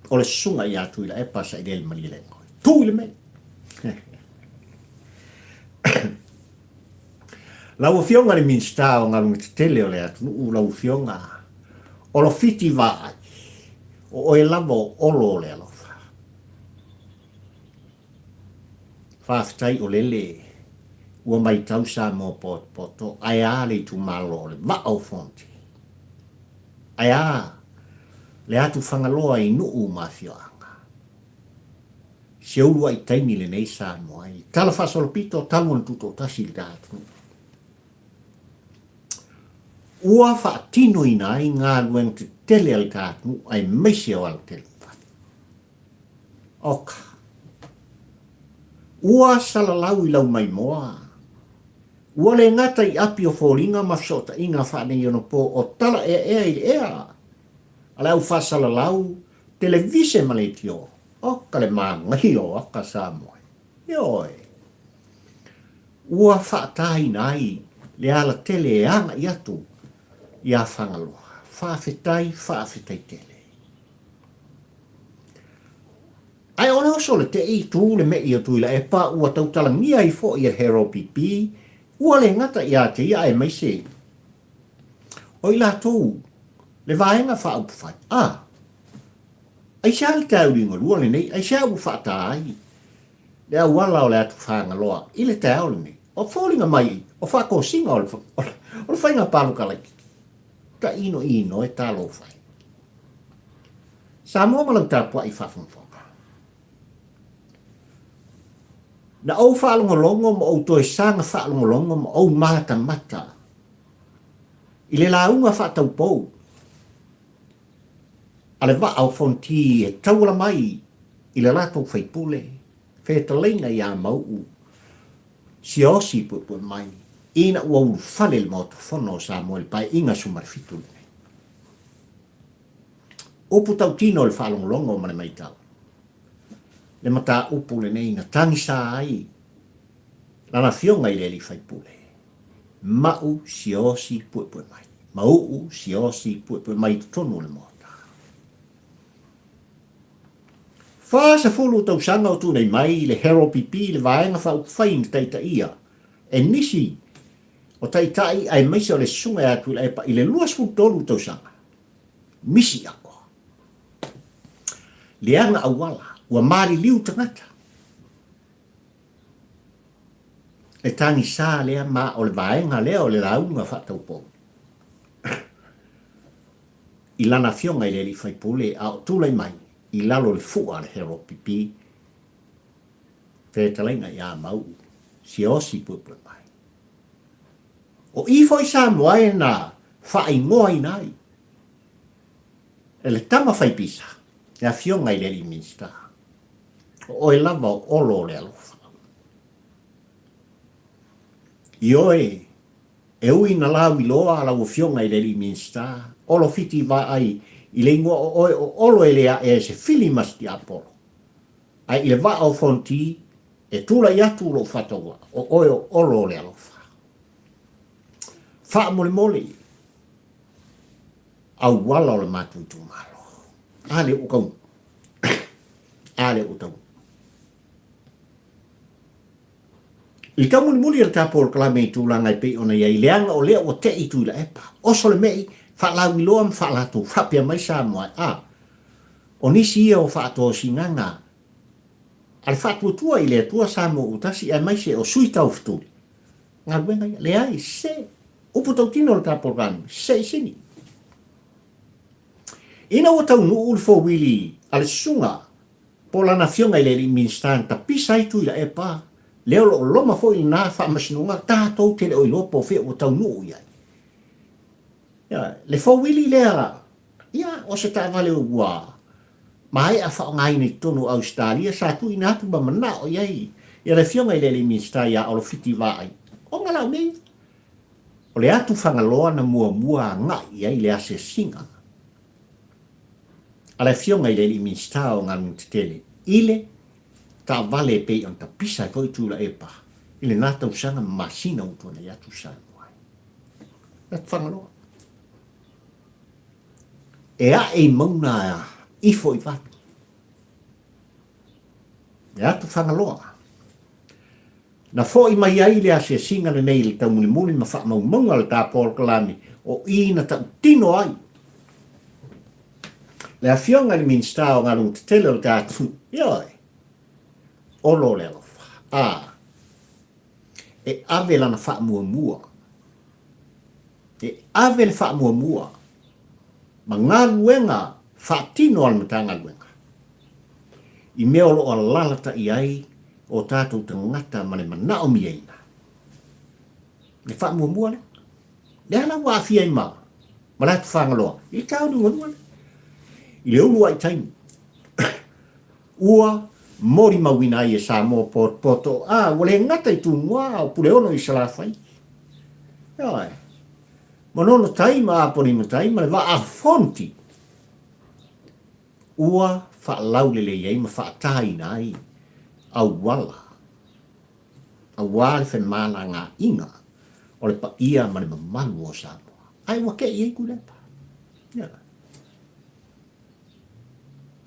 o le susuga ia Tuilaepa Sailele Malielegaoi. Tu i le mea! Lau Afioga i le Minisita o Galuega Tetele o le atunuu, lau Afioga Olofiti Vaai, o oe lava o Olo o le alofa. Faafetai o lele ua maitau Samoa potopoto, ae a le itumalo o le Vaa o Fonoti? Ae a le atu Fagaloa i nuu ma afioaga? Se uluai taimi lenei Samoa i tala faasolopito talu ona tutoatasi le ta atunuu. Ua faatinoina ai galuega tetele a le ta atunuu aemaise o alatele fale. Oka. Ua salalau i lau maimoa. Ua le gata i api o foliga ma fesootaiga faaneionapo o talaeaea i le ea a le au faasalalau televise ma leitio. Oka le manaia o aka Samoa. Ioe. Ua faataina ai le alatele e agai atu iā Fagaloa. Faafetai, faafetai tele. Ae o le oso o le tei, tu le me'i o Tuilaepa ua tautalagia ai foi e le Hero PP, ua le gata ia te ia aemaise o i latou le Vaega Faaupufai. A! Aisea le taeao liugalua lenei? Aisea ua faata ai le auala o le atu Fagaloa i le taeao lenei? O foliga mai o faatosina o le faiga palota laitiiti. Tainoino e talofa e. Samoa ma lau tapuai faafogafoga. Na ou faalogologo ma ou toe saga faalogologo ma ou matamata i le lauga faataupou a le Vaa o Fonoti e tauala mai i le latou faipule fetalaiga ia Mauu Siaosi puepue mai ina ua ulufale le Maota Fono o Samoa i le Paeaiga 17 lenei. Upu tautino i le faalogologo ma le maitau. Le mataupu lenei na tagisa ai lana afioga i le alii faipule, Ma'u Siaosi puepue mai. Mau'u Siaosi puepue mai i totonu o le Maota. 40 tausaga o tunei mai le Harold PP le Vaega Faaupufai na taitaia e nisi o taitai aemaise o le Susuga ia Tuilaepa i le 23 tausaga. Misi atoa. Leaga auala, ua maliliu tagata. Le tagisa lea ma o le vaega lea o le lauga faataupou i lana afioga i le alii faipule a o tulai mai i lalo o le fua a le Harold PP fetalaiga ia Mauu Siaosi Puepue mai. O i foi Samoa e na faaigoaina ai e le tama fai pisa, le afioga i le alii Minisita. O oe lava o Olo o le alofa. Ioe, e ui na lauiloa lau afioga i le alii Minisita, Olo Fiti Vaai i le igoa o oe o Olo e le aʻe ai se fili ma se tiapolo. Ae i le vaa o Fonoti, e tulai atu lou faatauvaa, o oe o Olo o le alofa. Faamolemole, auala o le matou itumalo. A lea ua taunuu. A lea ua taunuu. I le taumulimuli o le ta polokalame i tulaga e pei ona i ai, leaga o lea ua te'i Tuilaepa, oso le me'i, faalauiloa ma faalatou, faapea mai Samoa, a, o nisi ia o faatosinaga a le Faatuatua i le Atua Samoa ua tasi aemaise o sui taufetuli, galuega ia, leai, se, upu tautino o le ta polokalame, se i sini. Ina ua taunuu le fowili a le susuga po o lana afioga i le alii Minisita na tapisa ai Tuilaepa, lea o lo o loma foi lena faamasinoga, tatou te le o iloa po o fea ua taunuu i ai. Ia, le fowili lea, ia, o se taavale ua maea faaaogaina i totonu o Ausetalia, sa tuuina atu ma manao i ai ia le afioga i le alii Minisita ia Olo Fiti Vaai, o Galaumea. O le atu Fagaloa na muamua agai i ai le asiasiga a le Afioga i le Alii Minisita o Galuega Tetele i le taavale e pei ona tapisa ai foi Tuilaepa i lena tausaga ma masina ua tuanai atu Samoa ai. Le atu Fagaloa. E ae i mauga ifo i vale. Le atu Fagaloa. Na foi mai ai le asiasiga lenei i le taumulimuli ma faamaumauga a le Ta Polokalame o i na tautino ai le Afioga i le Minisita o Galuega Tetele o le ta atunuu, ioe, Olo le alofa, a, e ave lana faamuamua, e ave le faamuamua ma galuega faatino a le Matagaluega i mea o lo o alalatai ai o tatou tagata ma le manaomiaina. Le faamuamua lea. Lea la ua aafia ai ma ma le atu Fagaloa i le taulugalua lea. I le uluai taimi ua molimauina ai e Samoa potopoto, a ua le gata i Tumua a o Puleono i Salafai. Ioe. Manono tai ma Apolima-tai ma le vaa Fonti ua faalaulelei ai ma faataina ai auala aua le femalagaaiga o le paia ma le mamalu o Samoa. Ae ua kei ai Tuilaepa. Ioe.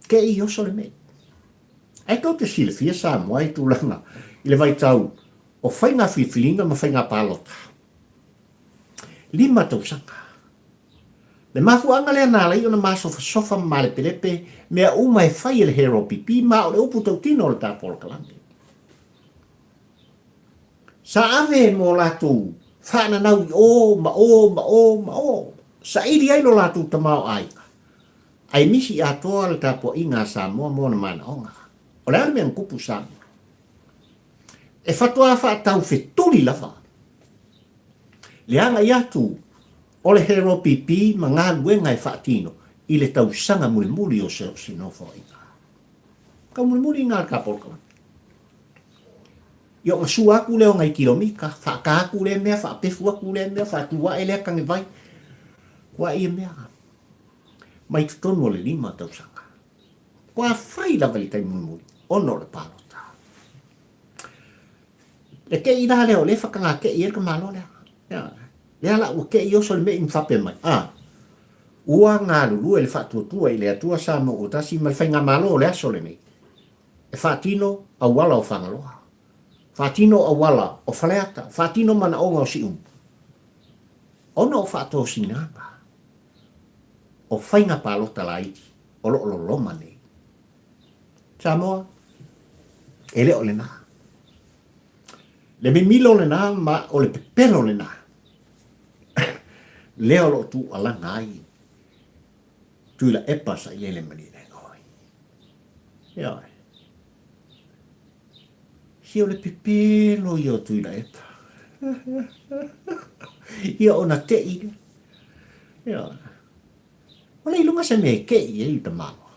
Kei oso le mei. Ae tou te silafia Samoa i tulaga i le vaitau o faiga filifiliga ma faiga palota. Lima tausaga. Le mafuaaga lea na ala ai ona masofasofa ma malepelepe mea uma e fai e le HRPP ma o le upu tautino o le ta polokalame. Sa ave mo latou faananau i o ma o ma o ma o, saili ai lo latou tamaoaiga, ae misi atoa le tapuaiga a Samoa mo ona manaoga. O le a le mea na tupu i Samoa? E faatoa faataufetuli lava le agai atu o le HRPP ma galuega e faatino i le tausaga mulimuli o se nofoaiga. Tau mulimuli ina le ta polokalame. Ia ona sua atu lea o nai kilomita, faata atu lea mea, faapefu atu lea mea, faatu ae lea tanevai. Kua ia mea mai totonu o le lima tausaga. Kua fai lava i le taimi mulimuli ona o le palota. Le tei la lea o lea e whakangā tei ai le tamāloa lea. Ia, lea la ua tei oso le mei ma faapea mai, a, ua galulue le faatuatua i le Atua Samoa ua tasi ma le faigamalo o le aso lenei e faatino auala o Fagaloa, faatino auala o Faleata, faatino manaoga o Siumu, ona o faatosinaga o faiga palota laiti o lo o loloma nei. Samoa, e le o lena. Le mimilo lena ma o le pepelo lena. Lea o lo o tuualaga ai Tuilaepa Sailele Malielegaoi. Ioe. Si o le pepelo ia o Tuilaepa. Ia ona tei lea. Ioe. Ua le iloga se mea e kei ai le tamaloa.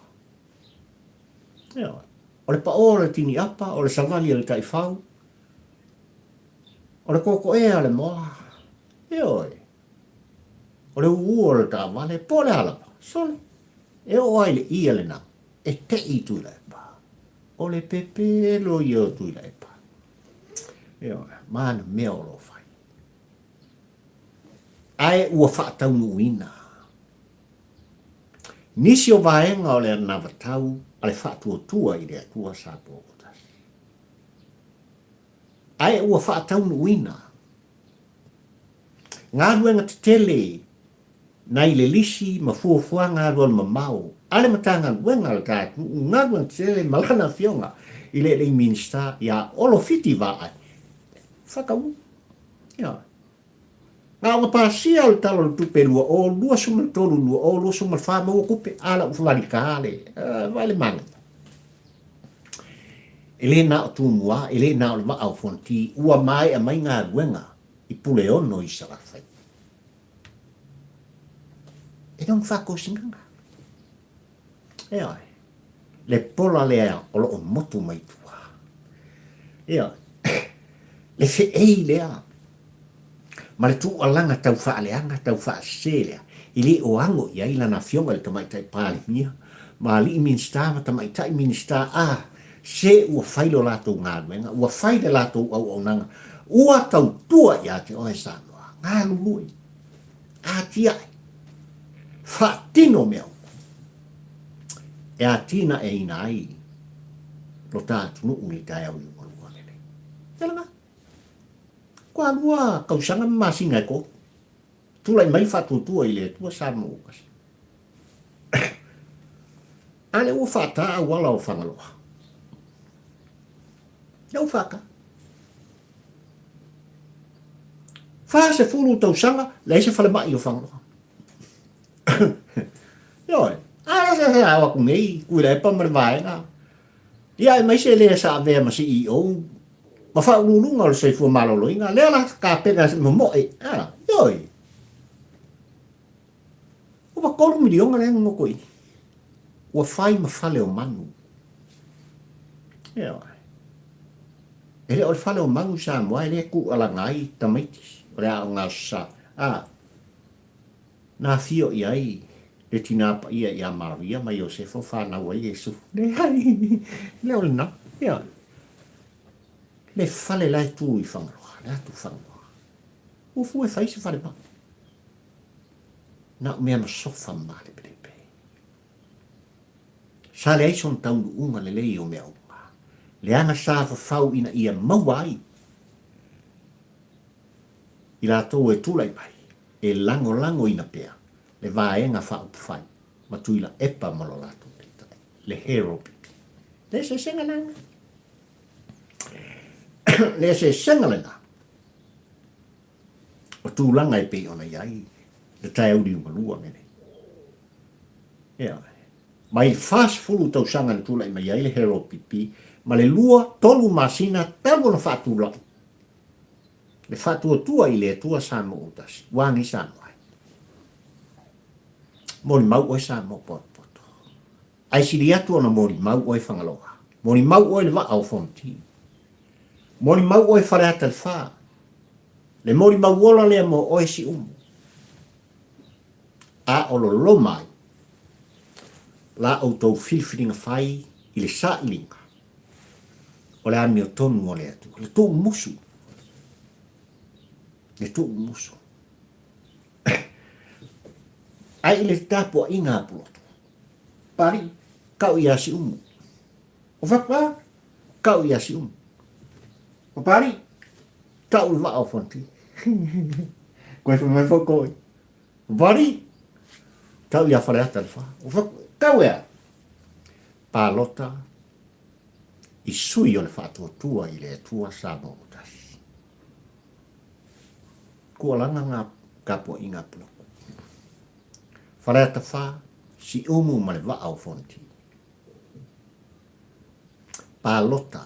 Ioe. O le paʻō o le tiniʻapa, o le savali a le taifau, o le kokoʻe a le moa, ioe, o le ūū o le taavale, po o le a lava, sole, e oo lava i le ʻī a le nao, e teʻi i Tuilaepa. O le pepelo ia o Tuilaepa. Ioe, ma ana mea o lo o fai. Ae ua faataunuuina nisi o vaega o le anavatau a le Faatuatua i le Atua Sapootasi. Ae ua faataunuuina galuega tetele nai le lisi ma fuafuaga alualumamao a le Matagaluega a le ta atunuu, galuega tetele ma lana afioga i le alii Minisita ia Olo Fiti Vaai. Faataunuu. Ioe. Na ona pasia o le Tala o le Tupe 2023 2024 maua tupe, a la ua valika le, vaai le manaia. E le na o Tumua, e le na o le Vaa o Fonoti, ua maea mai galuega i Puleono i Salafai. E le o ni faatosinaga. Ioe. Le pola lea o lo o motu mai tua. Ioe. Le feei lea. Ma le tuualaga tau faaleaga, tau faasese lea, e le o ago i ai lana Afioga i le Tamaitai Palemia ma alii Minisita ma Tamaitai Minisita, a, se ua fai lo latou galuega, ua fai le latou auaunaga, ua tautua ia te oe Samoa. Galulue, atiae, faatino mea uma e atinaeina ai lo ta atunuu i le taeao liugalua lenei. Tala Ua lua tausaga ma masina e 3. Tulai mai le faatuatua i le Atua Samoa ua tasi. A lea ua faata auala o Fagaloa. Lea ua faata. 40 tausaga, leai se falemai o Fagaloa. Ioe, a lea se se ao atu nei, Tuilaepa ma le vaega. Ia aemaise lea sa avea ma CEO ma faauluuluga o le soifua maloloina, lea la tapena e momoe, a, ioe. Ua $3 miliona lea na nofo i i. Ua fai ma fale o manu. Ioe. E le o le fale o manu i Samoa e le tuualaga ai tamaiti o le aoga Aso Sa. A, Na afio i ai le Tina Paia ia Maria ma Iosefa o fanau ai Iesu. Leai, le o lena. Ia. Le fale la e tu i Fagaloa, le atu Fagaloa. Ua fua e fai se fale mau. Na o mea masofa ma malepelepe. Sa leai sona taunuuga lelei o mea uma. Leaga sa fafau ina ia maua ai i latou e tulai mai e lagolagoina pea le Vaega Faaupufai ma Tuilaepa ma lo latou taitai, le Hero PP. Le eseesega lena. Le eseesega lena o tulaga e pei ona i ai le taeauli liugalua lenei. Ia, mai le 40 tausaga na tulai mai ai le Hero PP ma le 2, 3 masina talu ona faatulai Le faatuatua i le Atua Samoa ua tasi, ua agi Samoa ai. Molimau oe Samoa potopoto. Ae sili atu ona molimau oe Fagaloa. Molimau oe le vaa o Fonoti. Molimau oe Faleata le Fa. Le molimau ola lea mo oe Siumu. A o loloma ai la outou filifiliga fai i le sailiga o le amiotonu o le Atua, le tuumusu, le tuumusu. Ae i le tapuaiga a Pulotu, Pali, kau iā Siumu. O Fapa, kau iā Siumu. O Pali, kau le vaa o Fonoti. Koe whai mai fau koe. O Pali, kau iā Whareata le wha. O Fapa, kau ea. Palota, i sui o le faatuatua i le Atua Samoa ua tasi. Kualaga ngā tapuaiga a Pulaku. Faleata 4, Siumu ma le vaa o Fonoti. Palota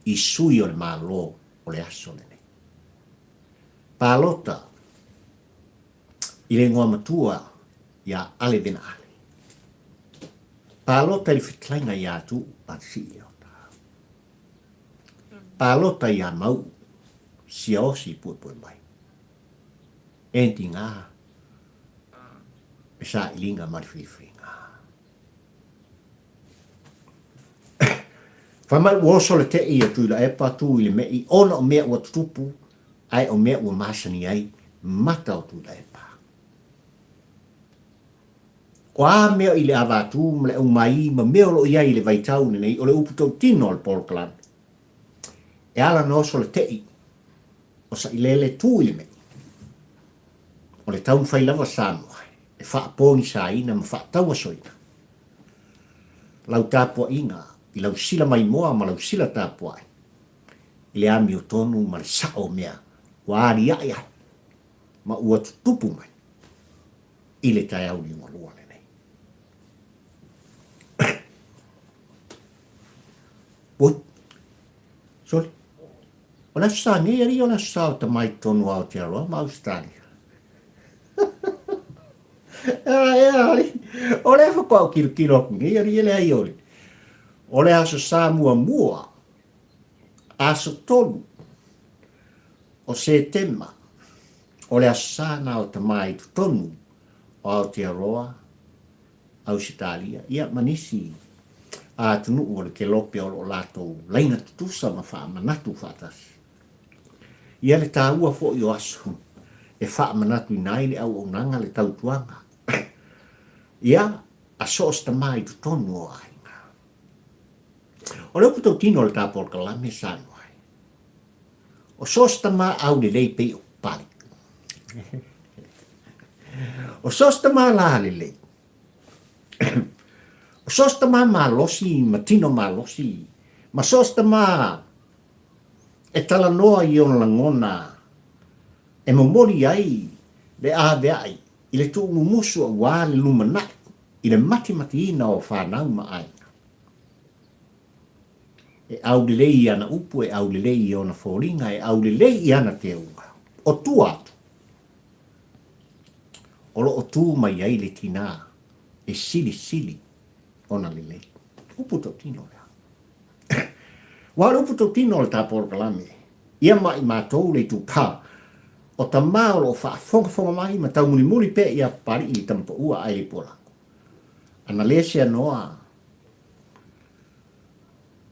i sui o le Malo o le aso lenei. Palota i le igoa matua iā Ale Vena Ale. Palota i le fetalaiga iā Tu'u Pansii Leota. Palota iā Mau'u Siaosi Puepue Mai. Ending a le sailiga ma le filifiliga. Fai mai ua oso le te'i o Tuilaepa tu i le me'i ona o mea ua tutupu ae o mea ua masani ai mata o Tuilaepa. O a mea i le avatū ma le aumaī ma mea o lo o i ai i le vaitau lenei o le upu tautino o le polokalame. E ala ona oso le te'i o Sailele tu i le me'i. O le taumafai lava Samoa e faapogisaina ma faatauasoina lau tapuaiga i lau sila maimoa ma lau sila tapuai i le amiotonu ma le sao o mea ua aliae ai ma ua tutupu mai i le taeao liugalua lenei. Oi, sorry. O le aso sa nei, alii o le aso sa o tamai tonu Aotearoa ma Ausetalia. Ea, alii, o lea faatoa ou tilotilo atu nei, alii, e leai o le, o le aso sa muamua, aso 3 o Setema. O le Aso Sa na o tama i totonu o Aotearoa, Ausetalia, ia ma nisi atunuu o le kelope o lo o latou laina tutusa ma faamanatu faatasi. Ia le taua foi o aso e faamanatuina ai le auaunaga, le tautuaga, ia a so o se tama i totonu o aiga. O le upu tautino o le ta polokalame Samoa ai, o so o se tama aulelei pei o Papalii. O so o se tama lalelei, o so o se tama malosi ma tino malosi, ma so o se tama e talanoa i ona lagona e momoli ai le aveai i le tuumumusu aua le lumanai i le matimatiina o fanau ma aiga. E aulelei i ana upu, e aulelei i ona foliga, e aulelei i ana teuga. O tua atu, o lo o tu mai ai le tinā e silisili ona lelei. Upu tautino lea. Aua o le upu tautino o le ta polokalame, ia ma i matou le itupa, o tama o lo o faafogafoga mai ma taumulimuli pea ia Papalii i Tamapaua ae le Pualago. Ana le seanoa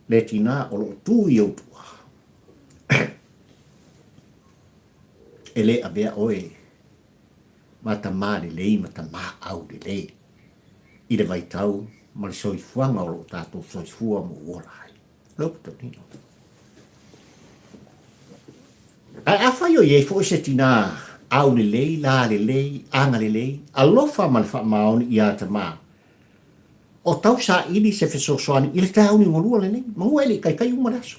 le tina o lo o tu i ou tua, e le avea oe ma tama lelei ma tama aulelei i le vaitau ma le soifuaga o lo o tatou soifua ma ou ola ai. O le upu tautino. Ae afai o i ai foi se tinā aulelei, lalelei, agalelei, alofa ma le faamaoni iā tama, o tau saili se fesoasoani i le taeao niualua lenei, manu e le i kaikai uma le aso.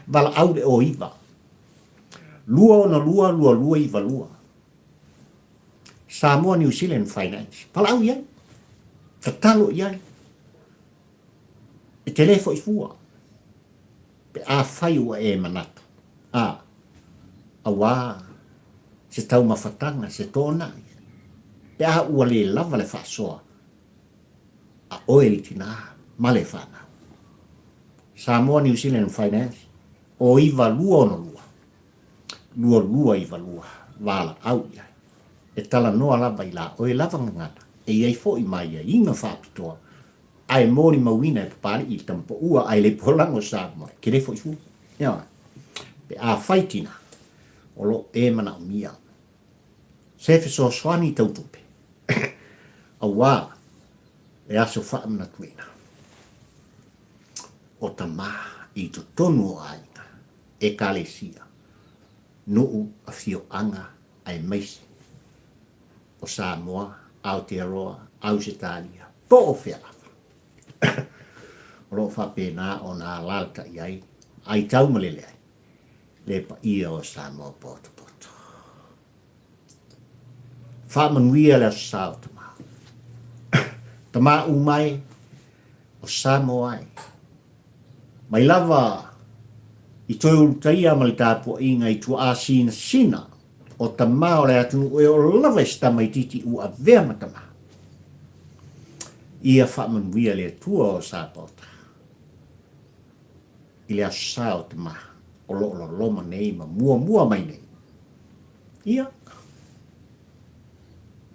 Valaau le 09 262 2292 Samoa New Zealand Finance. Valaau i ai. Tatalo i ai. E te le foi fua pe afai ua e manatu, a, auā se taumafataga, se toonai, pe a ua le lava le faasoa a oe le tinā ma le fanau. Samoa New Zealand Finance, o 9262 2292 valaau i ai. E talanoa lava i la oe lava gagana, e i ai foi ma aiaiga faapitoa ae molimauina e Papalii i le tamapaua ae le polago Samoa e tele foi fua. Ioe. Pe afai tina o lo o e manaomia se fesoasoani tau tupe auā le aso faamanatuina o tama i totonu o aiga, ekalesia, nuu, afioaga aemaise o Samoa, Aotearoa, Ausetalia, po o fea lava. O lo o faapena ona alaalatai ai, aitau ma lele ai le paia o Samoa potopoto. Faamanuia le Aso Sa o Tama. Tama uma e, o Samoa e. Mai lava i toe ulutaia ma le tapuaiga i tuaa sinasina o tama o le atunuu e oo lava i se tamaitiiti ua avea ma tama. Ia faamanuia le Atua o Sapaota i le Aso Sa o tama o lo o loloma nei ma muamua mai nei. Ia,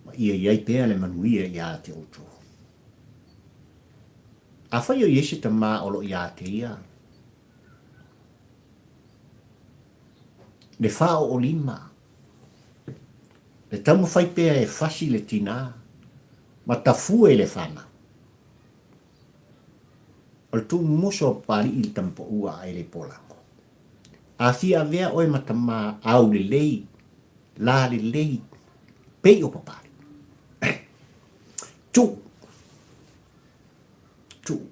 ma ia i ai pea le manuia iā te outou. Afai o i ai se tama o lo o iā te ia, le faaoolima, le taumafai pea e fasi le tinā ma tafue le fanau. O le tuumumusu o Papalii i le tamapaua a ele polago. A fia avea oe ma tama aulelei, lalelei, pei o Papalii. Tuu. Tuu.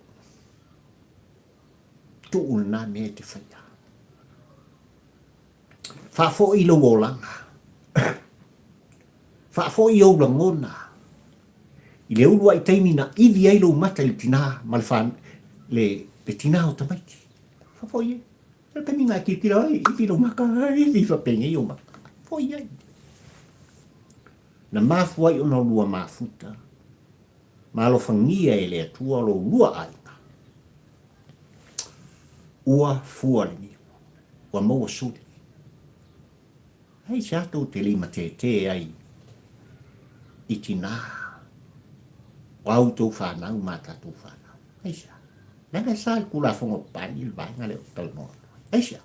Tuu lena mea e te faia. Faafoi lou olaga. Faafoi ou lagona i le uluai taimi na ili ai lou mata i le tinā ma le whan, le, le tinā o tamaiti. Faafoi ai. Le taimi na e tilotilo ai, ili lou mata, ili whapenei o mata. Faafoi ai. Na mafua ai ona lua mafuta, ma alofagia e le Atua lou lua aiga. Ua fua le niu, ua maua suli. Aisea tou te limatētē ai i tinā o a outou whānau ma a tātou whānau? Aisea? Leaga e sa i le Tulafono o Papalii le vaega lea ou te talanoa atu ai. Aisea?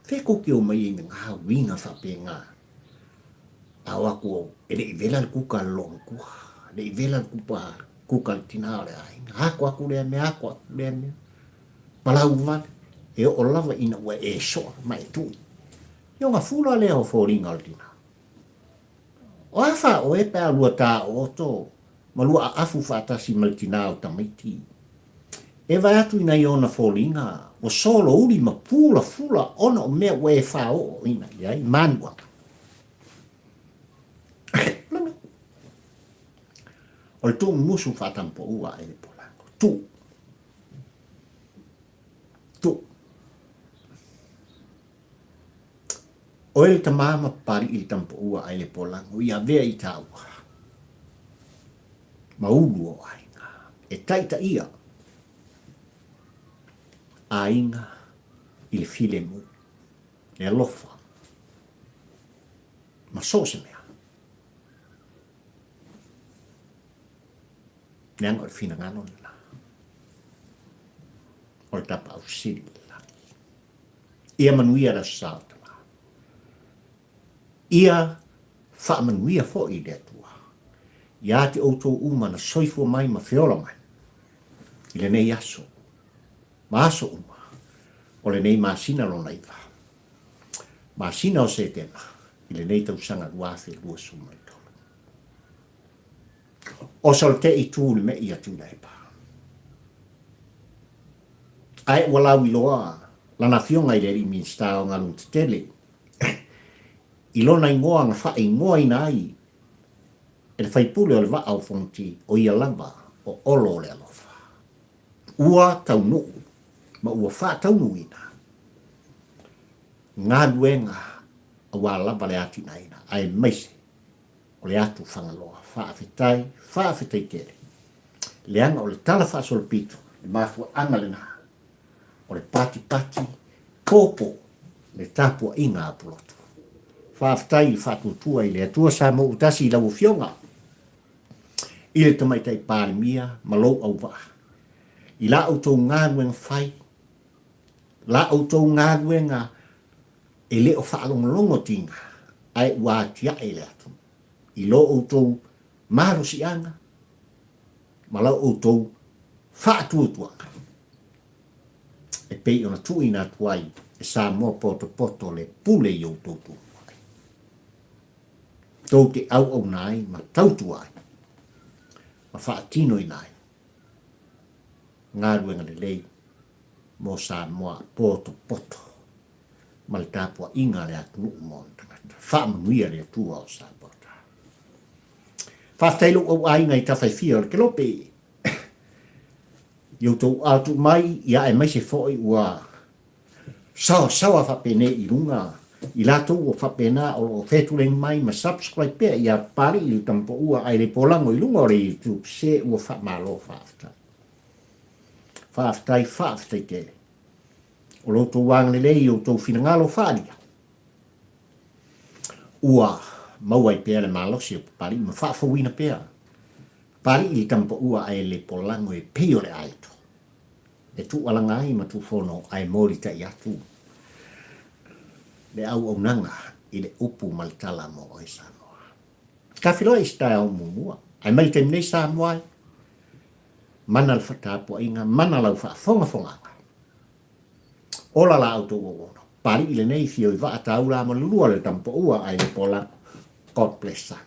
Fea kou te omai ai me ngā uiga faapena a o atu au, e le i wela le kuka a le loomatua, e le i wela le kupa, kuka a le tinā o le aiga. Ako atu lea mea, ako atu lea mea. Palau vale, e oo lava ina ua e soa ma e tui. Ia ona fula lea o foliga o le tinā. O a fa oe pe a lua tāooto ma lua aafu faatasi ma le tinā o tamaiti. E vae atu i nai ona foliga ua solouli ma pulafula ona o mea ua e fāooina i ai manuaga. O le mea. O le tuumumusu faatampoua e le polago. Tuu. Tuu. Oe le tama ma Papali'i le tamapoua ae le polago i avea i tāua ma ulu o aiga e taitaia aiga i le filemu, le alofa ma so o se mea. Leaga o le finagalo lena o le Tapaau Sili i le lagi. Ia manuia le Aso Sa o Tama. Ia faamanuia foi le Atua ia te outou uma na soifua mai ma feola mai i lenei aso ma aso uma o lenei masina lona iva, masina o Setema i lenei tausaga 2023. Oso le te i tū le mei a Tuilaepa. Ae ua lauiloa lana afioga i le alii Minisita o Galuega Tetele i lona igoa na faaigoaina ai e le faipule o le Vaa o Fonoti o ia lava o Olo o le Alofa. Ua taunuu ma ua faataunuuina galuega aua lava le atinaeina aemaise o le atu Fagaloa. Faafetai, faafetai tele. Leaga o le tala faasolopito, le mafuaaga lena o le patipati popo le tapuaiga a Pulotu. Faafetai i le faatuatua i le Atua Samoa ua tasi i lau Afioga i le Tamaitai Palemia ma lou auvaa i la outou galuega fai, la outou galuega e le o faalogologo tiga ae ua atiae le atunuu i lo outou malosiaga ma la outou faatuatuaga e pei ona tuuina atu ai e Samoa potopoto le pule i outou tumua. Tou te auauna ai ma tautua ai ma faatinoina ai galuega lelei mo Samoa potopoto ma le tapuaiga a le atunuu ma ona tagata. Faamanuia le Atua o Samoa. Faafetai lou au aiga i Tafaifia o le Kelope i outou atu mai ia aemaise foi ua saosaoa faapenei i luga i latou ua faapena o lo o fetulei mai ma subscribe pea ia Papalii le Tamapoua ae le polago i luga o le YouTube se ua faamalo faafetai. Faafetai faafetai tele. O lo outou agalelei i outou finagalo faaalia ua maua ai pea le malosi o Papalii ma faafouina pea Papalii le tamapaua ae le polago e pei o le aeto e tuualaga ai ma tuufono ae molitai atu le auaunaga i le upu ma le tala mo oe Samoa. Ka feiloai i se taeao muamua, ae mai le taimi nei Samoa e, mana le tapuaiga, mana lau faafogafogaga. Ola la outou auauna. Papalii lenei fio i vaa taula ma lulua le tamapaua ae le polago. God bless Samoa.